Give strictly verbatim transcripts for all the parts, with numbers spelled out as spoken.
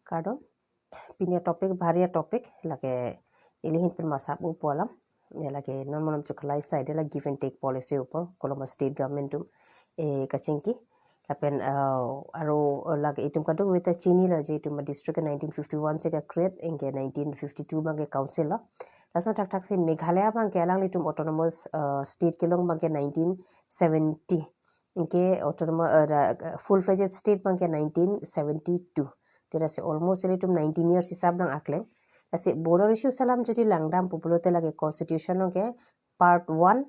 Kardom. Pini topic, bhari topic, lake neli ahin pen masap upo alam. Ya, lake non malom chukhalai sai de la give and take policy apor, koloma state government atum, eh, kachingki. Lapen, uh, aro, uh, lake itum kadokave ta chinilo je itum district nineteen fifty-one si ke create, anke nineteen fifty-two abang ke council lo. Lason thakthaksi Meghalaya abang ke alanglitum autonomous, uh, state kelong abang ke nineteen seventy. Anke autonomous, uh, da, uh, full-fledged state abang ke nineteen seventy-two. Tira si almost ilitum nineteen years hisap nang akleng. Lasi border issues alam jodi langdampo pulote lake constitution along ke part one,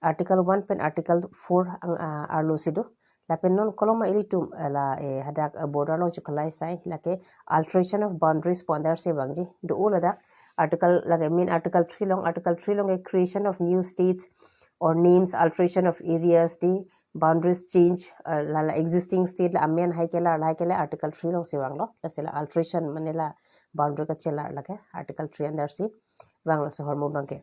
article one pen article four ang, ah, arlo si do. Lapen non koloma ilitum, eh, la, eh, hadak, eh, border along chukhalai sai, lake alteration of boundaries pu andar si vangji. Do-o ladak article, lake main article three along, article three along ke creation of new states or names, alteration of areas, the boundaries change, eh, la, la existing state la amen hai kelar, la hai kelar article three along si vanglo. Lasi la alteration mane la boundary kachelar lake article three andar si vanglo laso ahormu abang ke.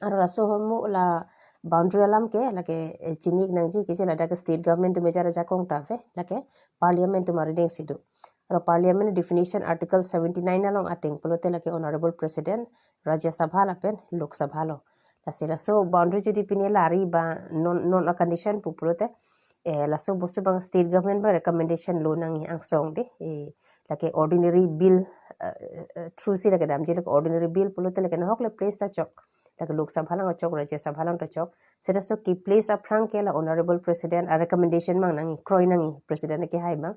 Aro laso ahormu la boundary alam ke lake, eh, chini-ik nangji kisi ladak state government atum ejar ajakong ta ave, lake parliament atum arideng si do. Aro parliament definition article seventy-nine along ateng pulote lake honorable president, Rajya Sabha lapen Lok Sabha lo. Lasi laso boundary jodi pini lari ba non, non a condition pu pulote, eh, laso bostu abang state government abang recommendation lo nangji angsong de, eh, lake ordinary bill, eh, eh, through si lake damji, lake ordinary bill pulote lake nahok le place ta chok. Lake Lok Sabha along chok, Rajya Sabha along ta chok. Seta laso ke-place aphrang ke la honorable president a recommendation abang nangji, kroi nangji, president kehai abang.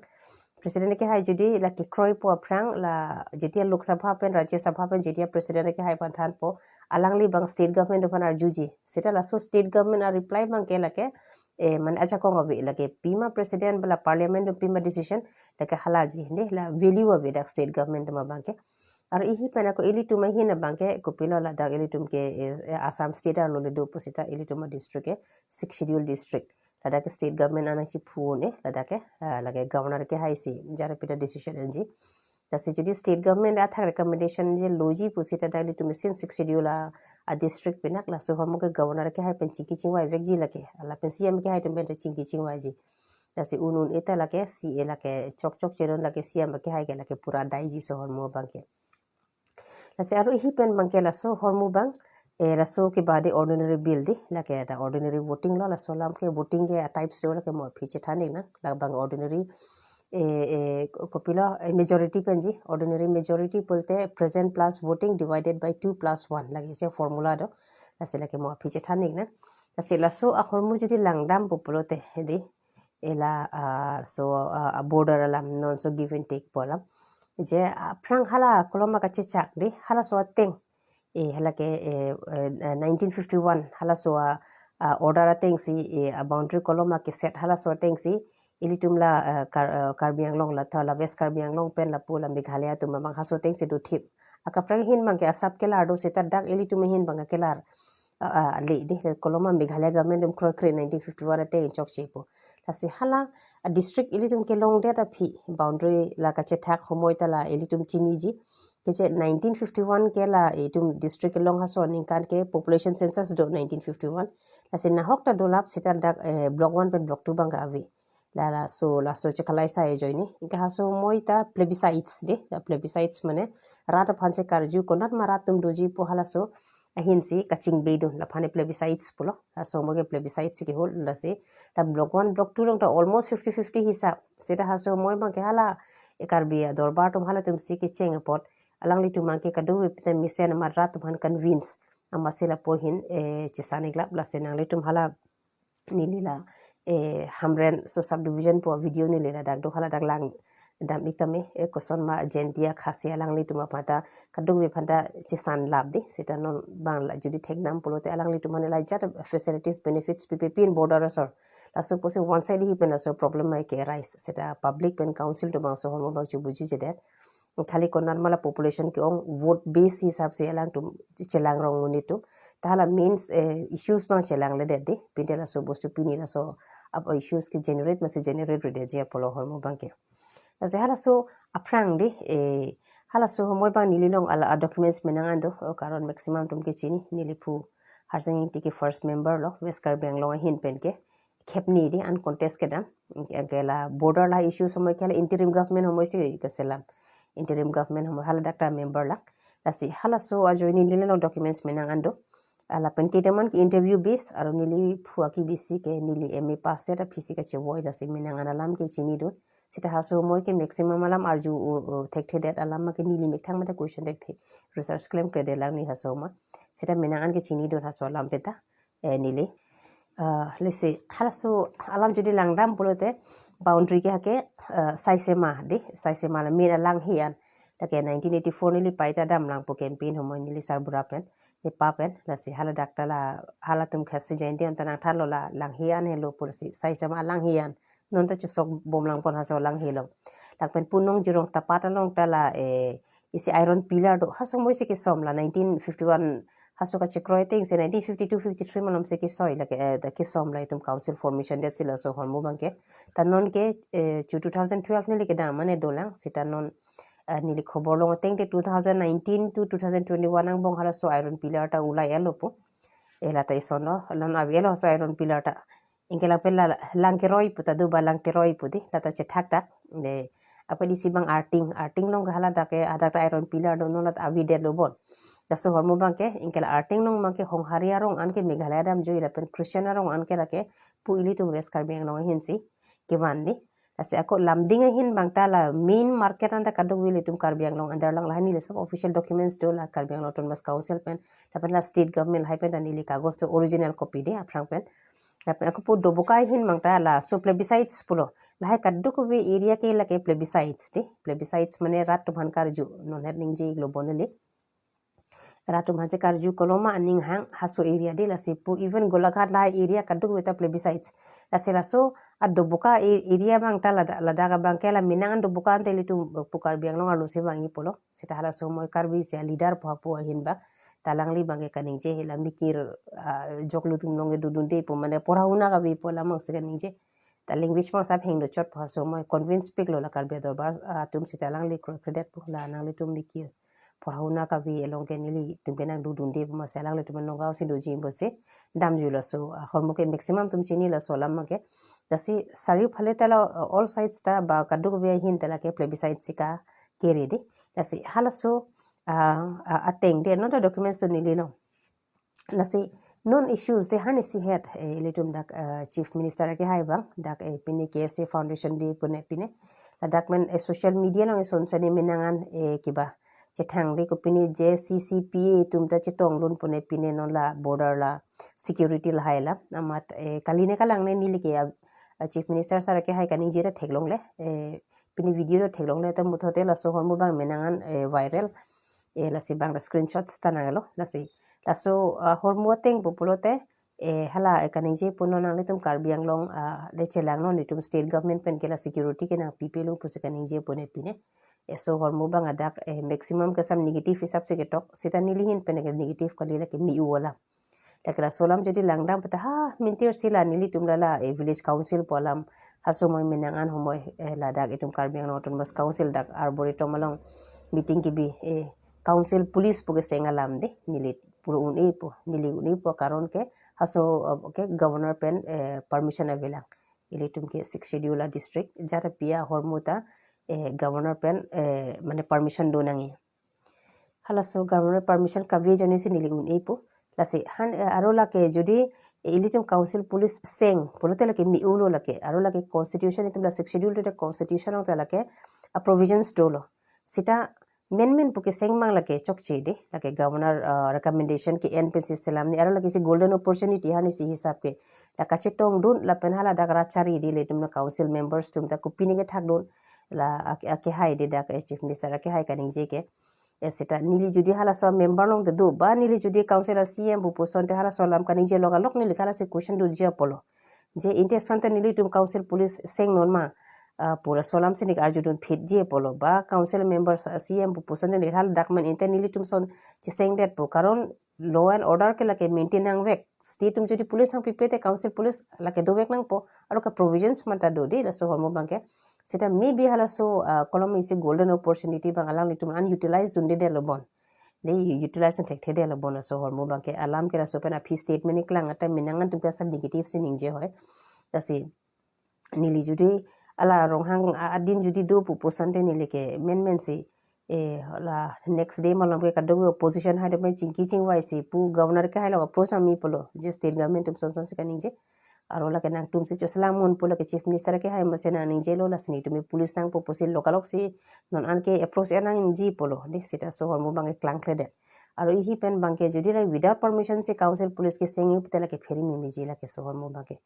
President kehai jodi lake kroipo aphrang la jodi Lok Sabha pen, Rajya Sabha pen jodi president kehai aphan thanpo, alangli abang state government aphan arjuji. Seta laso state government a reply abang ke lake, eh, mane ajakong ave, lake pima president ba la parliament atum pima decision, lake halaji, de la value ave dak state government atum abang ke. Aro ihi pen ako ilitum ahin abang ke kopilo ladak ilitum ke, eh, eh, Assam state arlo le do pusita ilitum a district ke sixth schedule district. Ladak ke state government anang si phone, eh, ladak ke, ah, lake governor kehai si jar pita decision enji. Lasi jodi state government athak recommendation je loji pusita dak ilitum mesen sixth schedule a, a district pinak laso ahormu ke governor kehai pen chingki chingvai vekji lake. Lapen C M kehai atum pen ta chingki chingvaiji. Lasi un un-e ta lake C A lake chok chok chedon, lake C M kehai ke lake pura daiji laso ahormu abang ke. Lasi aro ihi pen abang ke laso ahormu abang, eh, laso ke bade ordinary bill de, lake ta ordinary voting lo, laso alam ke voting ke a types do, lake mo aphi chethan-ik nang, labang ordinary, eh, eh, ko-, kopilo, eh, majority penji, ordinary majority pulote present plus voting divided by two plus one, lake isi formula do, lasi lake mo aphi chethan-ik nang. Lasi laso ahormu jodi langdampo pulote, de, ela, ah, so, ah, ah, border alam non laso give and take pu alam. Je, ah, aphrang hala koloma kachechak de, halaso ateng. Eh, hala ke, eh, eh, nineteen fifty-one, halaso a, ah, order ateng si, eh, a boundary koloma ke-set halaso ateng si, ilitum la, ah, Kar-, ah, Karbi Anglong la tha la West Karbi Anglong pen lapu la Meghalaya atum abang halaso ateng si dothip. Akaprek ahin abang ke asap kelar do seta dak ilitum ahin abang kelar. Ah, ah, le de, le koloma Meghalaya government atum kroikre nineteen fifty-one ateng chokchepo. Lasi hala, ah, district ilitum kelongdet aphi, boundary la kachethak ahormu ta la ilitum chiniji. Kese nineteen fifty-one ke la itum district kelong halaso aningkan ke population census do nineteen fifty-one. Lasi nahok ta dolap seta dak, eh, block one pen block two abang ke ave. La laso, laso chikhalai sai ajoine. Anke halaso ahormu ta plebiscites de, la plebiscites mane rat aphan si karju konat ma rat atum doji pu halaso ahin si kachingbedun, laphan plebiscites pulo. Halaso ahormu ke plebiscites si kehul, lasi la block one, block two along ta almost fifty fifty hisap. Seta halaso ahormu abang ke hala, eh, Karbi adorbar atum halatum si kecheng apot, alanglitum abang ke kadokave pen mesen amat rat atum aphan convince. Amatsi lapu ahin, eh, chesan-ik lap, lasi nanglitum hala neli la, eh, Hamren laso subdivision pu video neli ladak do, hala dak langdam-ik tame, eh, koson ma Jaintia, Khasi alanglitum aphan ta kadokave aphan ta chesan lap de, seta non abang la jodi thekdam pulote alanglitum aphan la ajat facilities, benefits pipe pin border asor. Laso pusi one side ahin pen laso problem abang ke arise, seta public pen council atum abang laso ahormu abang chobujijedet. Khali konat ma la population ke-ong, vote base hisap si alangtum chelang rong monit atum. Ta hala main, eh, issues abang chelangledet de. Pini laso bostu pini laso ap issues ke generate masi generate-redetji apotlo ahormu abang ke. Lasi halaso aphrang de, eh, halaso ahormu abang neli along ala documents menang an do, oh, karon maximum atum ke chini, neli phu Harsing Ingti ke first member lo, West Karbi Anglong ahin pen ke. Khepni de uncontest kedam. Anke la border la issue ahormu ke la interim government ahormu si keselam. interim government hamo haladak ta member lang. Lasi halaso ajoine neli along documents menang an do. Lapen ke teman ke interview base, aro neli phu akibisi ke neli M A pass det aphi si kachevoi, lasi menang an alam ke chinidun. Seta haso moi ke maximum alam arju u, u, thekthedet alam ma ke neli methang mate question thekthe. Research klemkledet lang neli haso ma. Seta menang an ke chinidun haso alam penta. Eh, neli. Ah, lasi, halaso alam jodi langdam pulote, boundary ke hake, ah, Saisema, di, Saisema la main alanghe an. Lake nineteen eighty-four neli paita damlang pu campaign hamo neli sarbura pen, nepa pen, lasi haladak ta la, halatum Khasi Jaintia anta nangthanlo la, langhe an helo pu lasi, Saisema alanghe an. Non ta chosok bomlang pon haso alanghe lo. Lapen Punong Jirong Tapat along ta la, eh, isi iron pillar do. Haso moi si kesom la nineteen fifty-one haso kachekroi ateng si nineteen fifty-two fifty-three malom si kesoi lake, eh, ta kesom la itum council formation det si laso ahormu abang ke. Ta non ke, eh, chu two thousand twelve neli kedam mane dolang, seta non, eh, neli khobor long ateng te two thousand nineteen to two thousand twenty-one angbong halaso iron pillar ta ulai elo pu. Eh, la ta isonlo, non avelo haso iron pillar ta. Anke lapen la, lang keroi pu ta do ba lang keroi pu di, la ta chethak dak. De, apot isi abang arting, arting along ke haladak ke, hadak ta iron pillar do, non la ta avedetlo bon. Laso ahormu abang ke, anke la arting along abang ke Honghari arong an ke Meghalaya damjui lapen Christian arong an ke lake pu ilitum West Karbi Anglong ahin si kevan di. Lasi ako Lumding ahin abang ta la main market anta kadokave ilitum Karbi Anglong under lang, lahai neli laso official documents do la Karbi Anglong Autonomous Council pen, lapen la state government lahai pen ta neli kagos do original copy di aphrang pen. Lapen ako pu Doboka ahin abang ta laso plebiscites pulo. Lahai kadokave area ke lake plebiscites di. Plebiscites mane rat atum aphan karju, non het ningje iklo bon neli. Rat atum aphan si karju koloma aning hang haso area di, lasi pu even Golaghat lahai area kadokave ta plebiscites. Lasi laso a-Doboka e-, area abang ta lada-, ladak abang ke la menang an Doboka ante ilitum pu Karbi Anglong arlo si vangji pulo. Seta halaso moi Karbi si a-leader pu hapu ahin ba. Ta alangli abang ke kaningje la mikir, ah, joklu atum along ke dodunde pu mane porahuna kave pu alam abang si kaningje. Ta language abang sap heng dochot pu haso moi convince piklo la Karbi Dorbar, ah, atum, seta alangli kroi kredet pu la nanglitum mikir porahuna kave along ke nelitum ke nangdodunde pu masi alanglitum Nagaon si doji pusi damjui laso, ah, ahormu ke maximum atum chini laso alam abang ke. Lasi sariphale ta la, ah, all sides ta ba kadokave ahin ta lake plebiscite si kakere di. Lasi halaso, ah, ah, ateng de non ta documents do neli long. Lasi non issues de han isi het, eh, ilitum dak, eh, Chief Minister akehai abang, dak, eh, pine K S A Foundation Day pune pine. Ladak men, eh, social media along ison sani menang an, eh, kiba chethang di, kopine J C C P A atum ta chetongdun pune pine non la border la security lahai la. Amat, eh, kali ne kalang ne neli ke, ah, ah, Chief Minister sir akehai kaningje ta theklongle, eh, pine video ta theklongle, ta muthote laso ahormu abang menang an, eh, viral. Eh, lasi abang ta screenshots ta nanglo, lasi. Laso, ah, ahormu ateng pu pulote, eh, hala, eh, kaningje pu non nanglitum Karbi Anglong, ah, le chelang non itum state government pen ke la security ke nangpipe lo pusi kaningje pune pine. Eh, laso ahormu abang adak, eh, maximum kesam negative hisap si ketok, seta neli ahin pen ke negative kali, lake me-u alam. Lake laso alam jodi langdam peta ha mintir si la nelitum la la, eh, village council pu alam haso moi menang an homoi, eh, ladak itum Karbi Anglong Autonomous Council dak Arboretum along meeting kebi, eh, council police pu keseng alam de, neli pura un-e pu, neli un-e pu karon ke haso, eh, ke governor pen, eh, permission avelang. Ilitum ke Sixth Schedule a-district, jara pia ahormu ta, eh, governor pen, eh, mane permission do nangji. Halaso governor permission kave ajoine si neli un-e pu. Lasi han, eh, aro lake jodi, eh, ilitum council police seng pulote lake me-u lo lake. Aro lake constitution itum la Sixth Schedule te constitution along ta lake a-provisions dolo. Seta menmen pu keseng abang lake chokche de, lake governor, ah, recommendation ke-en pensi selam ni, aro lake isi golden opportunity han isi hisap ke. La kachetongdun lapen haladak rat chari di, ilitum la council members atum ta kopine kethakdun, la ake, akehai de dak, eh, Chief Minister akehai kaningje ke. Eh, seta neli jodi halaso member along ta do, ba neli jodi council a-C E M pu puson te halaso alam kaningje lok alok neli halasi question doji apotlo. Je inte asonte nelitum council police seng non ma, ah, pu laso alam si neli arjudun phitji apotlo, ba council members a-C E M pu puson te neli haladak man inte nelitum ason chesengdet pu. Karon law and order ke lake maintain nangvek. State atum jodi police nangpipe te council police lake dovek nangpo. Aro ke provisions man ta do de laso ahormu abang ke. Seta maybe halaso, ah, kolom isi golden opportunity abang alanglitum unutilize dunde detlo bon. De utilize dun thekthedetlo bon laso ahormu abang ke, alam ke laso pen aphi statement iklang ata menang an atum ke asap negative si ningje hoi. Lasi neli jodi hala Ronghang a-, adim jodi do pu puson te neli ke menmen si eh, la next day malom ke kadokave opposition hai dome chingki chingvai si pu governor ke hai lo approach ami pulo, je state government atum son son si kaningje. Aro lake nangtum si choslamon pulo ke chief minister ke hai mase nangningje lo, lasi netum police nangpo pusi lokalok si non an ke approach er nangji pulo, dei sita so hormu abangke klangkledet. Aro ihi pen abangke jodi la without permission si council police ke sengji pute lake phere memeji lake so hormu abangke.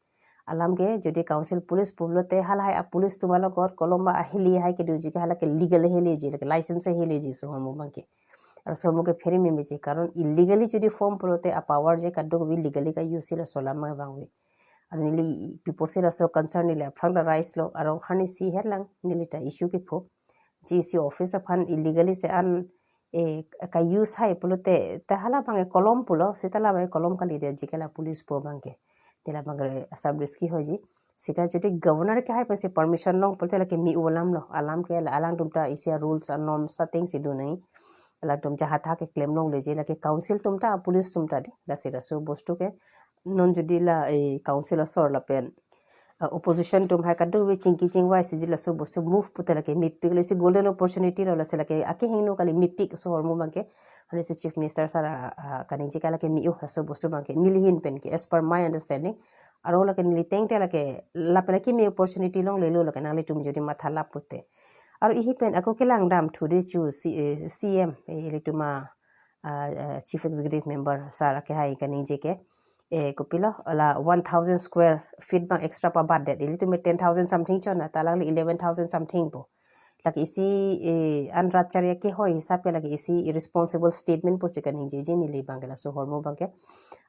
Alam ke jodi council police pulote halahai a police atum along kot kolom ba ahili hai kedoji ke halake legal heleji, lake license heleji so hormu abangke. Aro so hormu ke phere memeji, karon illegally jodi form pulote a power je kadokave legally ka-use la so alam abang vangve. Aro neli pipo si laso concern neli aphrang ta raise lo, aro harnisi helang neli ta issue kepho. G C office aphan illegally si an, eh, ka-use hai pulote, ta hala abangke kolom pulo, sita la abangke kolom kalidet ji ke la police po abangke. Te la abangke asap risky hoiji. Sita jodi governor ke hai pensi permission long pulote lake me-o alam lo. Alam ke la alangtum ta isi a rules and norms ateng si do nangji. Alangtum jaha tha keklem longleji, lake council atum ta, police atum ta dei. Lasi laso bostu ke non jodi la, eh, council asor lapen, uh, opposition atum hai kadokave chingki chingvai si jodi laso bostu move pute lake mepik lo, isi golden opportunity lo, lasi lake akehingno kali mepik so hormu abangke. Harnisi chief minister sir, uh, uh, kaningje ke lake me-o laso bostu abangke neli ahin pen ke, as per my understanding. Aro lake neli tengte lake lapen akeme opportunity longlelo lake nanglitum jodi matha lap pute. Aro ihi pen ako kelang dam thude chu C, eh, C M, eh, ilitum a, ah, ah, Chief Executive Member sir ke hai kaningje ke, eh, kopilo la one thousand square feet abang extra pabatdet, ilitum ten thousand something chona, ta alangli eleven thousand something po. Lake isi, eh, an rat chari akehoi hisap ke lake isi irresponsible statement pusi kaningjeji neli abangke laso hormu abangke.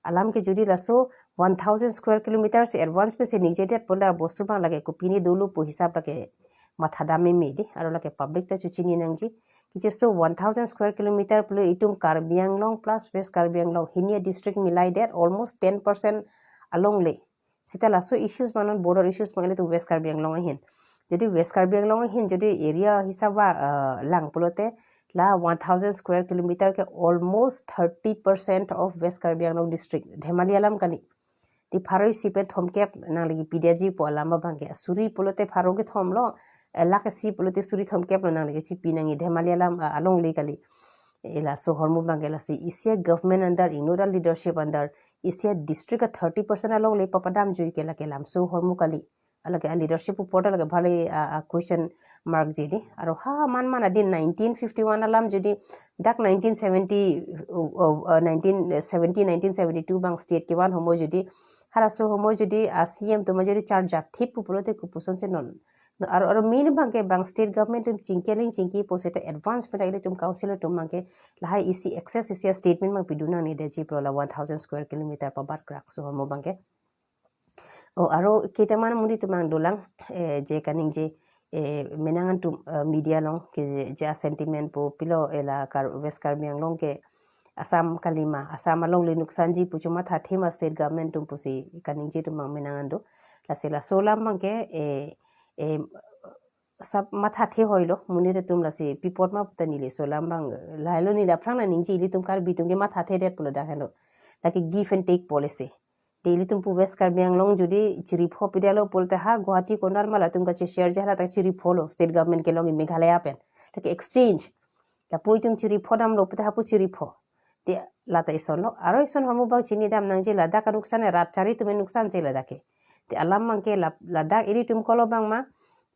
Alam ke jodi laso one thousand square kilometer si advance pensi ningjedet pulo, bostu abang lake kopine dolo pu hisap lake matha dam meme dei, aro lake public ta chechini nangji. Keche so one thousand square kilometer pulo, itum Karbi Anglong plus West Karbi Anglong hini a district milaidet almost ten percent alongle. Sita laso issues abang non border issues abang ilitum West Karbi Anglong ahin. Jodi West Karbi Anglong ahin jodi area hisap va, uh, lang pulote la one thousand square kilometer ke almost thirty percent of West Karbi Anglong district. Dhemali alam kali. Te pharo isi pen thomkep nangli pidetji pu alam abangke. Suri pulote pharo kethom lo, eh, lake isi pulote suri thomkep lo nangli chipi nangji, Dhemali alam, ah, alongle kali. Eh, laso hormu abangke lasi isi a government under, inut a leadership under, isi a district a thirty percent alongle papadam jui ke lake lamso hormu kali. Lake a leadership upor ta lake bhale, ah, ah, question mark ji dei. Aro ha man man adin nineteen fifty-one alam jodi dak nineteen seventy, uh, uh, uh, nineteen seventy, nineteen seventy-two abang state kevan homo jodi, halaso homo jodi, ah, C M atum jodi charge up thip pu pulote kopuson si non. No, aro, aro main abangke abang state government atum chingki aling chingkipo seta advance pen ilitum council atum abangke lahai isi excess isi a statement abang pidun nangnedetji pulo la one thousand square kilometer pabat krak so hormu abangke. O, aro ketaman amonit atum abang dolang, eh, je kaningje, eh, menang atum, eh, media along ke je, je a sentiment po pilo, eh, la Kar-, West Karbi Anglong ke Assam kalima, Assam alongle nuksanji pu chomathathe ma state government atum pusi kaningje atum abang menang an do. Lasi laso alam abangke, eh, eh, sap mathathe hoilo, monit atum lasi pi apot ma puta neli so alam abang, lahelo neli aphrang nangningje ilitum Karbi atum ke mathathedet pulo dak helo. Lake give and take policy. Te ilitum pu West Karbi Anglong jodi chiri pho pidetlo pulote ha Guwahati konat ma latum kacheshare ji hala ta chiri pholo state government kelong i Meghalaya pen. Lake exchange. Lapu itum chiri pho damlo pulote hapu chiri pho. Te lata ison lo. Aro ison hormu abang chini dam nangji ladak anuksan e rat chari atum anuksan si ladak ke. Te alam abangke la, ladak ilitum kolo abang ma.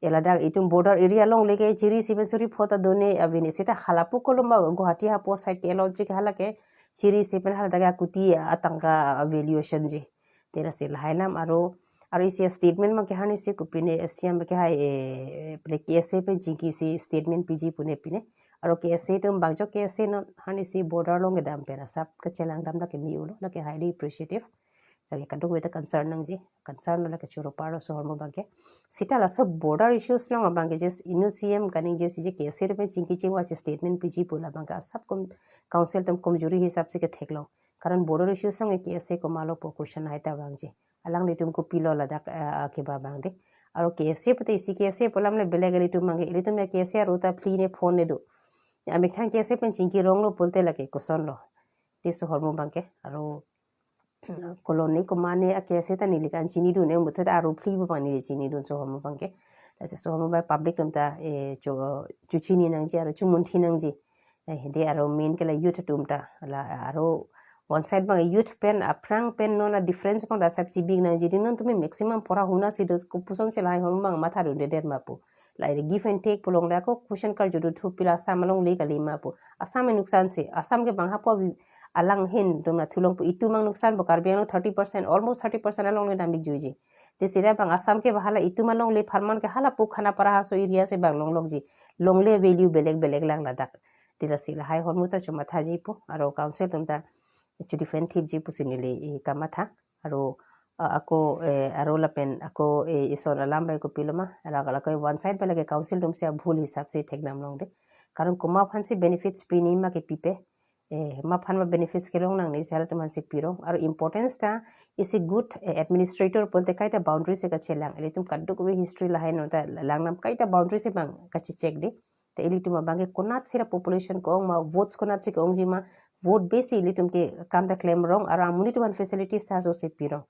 E ladak itum border area alongle ke chiri isi pen suri pho ta done aveni sita halapu kolo ma Guwahati hapu side ke logic halake chiri isi pen haladak akuti atangka valuation ji. Te lasi lahai alam aro, aro isi a statement abangke harnisi kopine C M abangke hai, eh, pele K S A pen chingki si statement piji pune pine. Aro K S A atum bangjo K S A non harnisi border along kedam pen asap kachelang dam lake me-o lo, lake highly appreciative. Lake kadokave ta concern nangji, concern lo lake choro parlo so hormu abangke. Sita laso border issues along abangke just inut C M kaningje si je K S A atum pen chingki chingvai si statement piji pu labangke asap kom-, council atum komjuri hisap si kethek lo. Karon border issues along K S A komatlo pu question hai ta vangji. Alanglitum kopilo ladak, eh, keba abang dei. Aro K S A pute isi K S A pu alam le belek ilitum abangke, ilitum ya K S A aro ta phli ne phone ne do. Ya amethang K S A pen chingki ronglo pulote lake koson lo. Te so hormu abangke. Aro, eh, colony komane a K S A ta neli kan chinidun, eh, muthe ta aro phli pu abang neli chinidun so hormu abangke. Lasi laso ahormu abang public atum ta, eh, cho, chochini nangji aro chomunthi nangji. Eh, de aro main ke la youth atum ta. La aro one side abang youth pen aphrang pen non a difference abang dak asap chibi nangji dei, non tumi maximum porahona si do, kopuson si lahai ahormu abang matha dundedet ma pu. La give and take pu along le ako question karju do thu pila Assam alongle kali ma pu. Assam ke nuksan si, Assam ke abang hapu avi alang ahin dona thulong pu, itum abang nuksan pu, Karbi Anglong thirty percent, almost thirty percent alongle dambik juiji. Te sida abang Assam ke hala itum alongle apharman ke hala pu Khanapara haso area si abang longlokji. Longle value belek belek lang ladak. Te lasi lahai ahormu ta chomathaji pu, aro council atum ta cho defend thipji pusi neli, eh, kamatha. Aro, ah, ako, eh, aro lapen ako, eh, ison alam bai kopilo ma, aro ako one side bai lake council atum si abhul hisap si thekdam longde. Karon komat aphan si benefits pini ma ke pipe, eh, komat aphan ma benefits kelong nangne si halatum aphan si pirong. Aro importance ta isi good, eh, administrator pulote kaita boundary si kachelang. Ilitum kadokave history lahai non ta langnang, kaita boundary si abang kachecheck dei. Te ilitum abang ke konat si ra population ko-ong ma, votes konat si ko-ongji ma, vote base si ilitum ke kam ta klem rong, aro amonit atum aphan facilities ta so si pirong.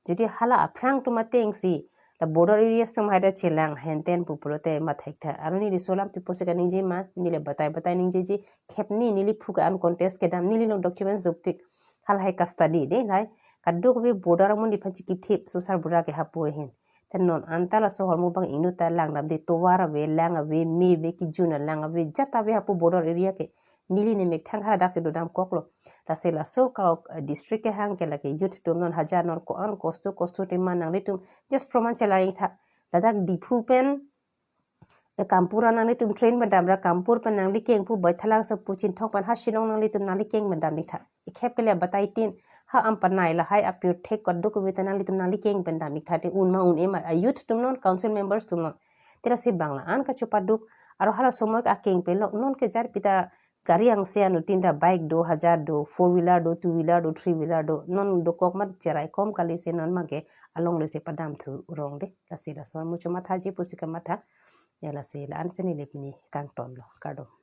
Jodi hala aphrang atum ateng si la border areas atum haida chelang henten pu pulote mathek tha. Aro neli laso alam pipo si kaningje ma, neli batai batai ningjeji, khepni neli phu ke uncontest kedam, neli along documents dopik. Halahai custody dei, lahai kadokave border amonit aphan chikip thip, Susar Bura ke hapu ahin. Te non anta laso ahormu abang inut ta langdam dei, tovar ave, lang ave, me ave, kejun alang ave, jat ave hapu border area ke. Neli ne methang hadak si dodam koklo. Lasi laso ka, eh, district kehang ke lake youth atum non hajar non ko-an kosto kosto tema nanglitum just proman chelang-ik tha. Ladak Diphu pen, eh, Kampur nanglitum train bandam ra Kampur pen nangli keng pu Baithalangso so pu Chinthong pen ha Shillong nanglitum nangli keng bandam-ik tha. Ikhep ke le batai tin, ha Ampanai lahai apirthek kadokave ta nanglitum nangli keng bandam-ik tha, te un ma un-e ma, a youth atum non, council members atum non. Te lasi abang la-an kachopaduk, aro hala somoi akeng pen lo, non ke jar pita gari angse anuttin ta bike do, hajar do, four wheeler do, two wheeler do, three wheeler do, non dokok mat cherai kom kali si non abang ke alongle si padam thu rong dei. Lasi laso ahormu chomathaji pusi kamatha. Ya lasi la-an si neli pini kangton lo. Kardom.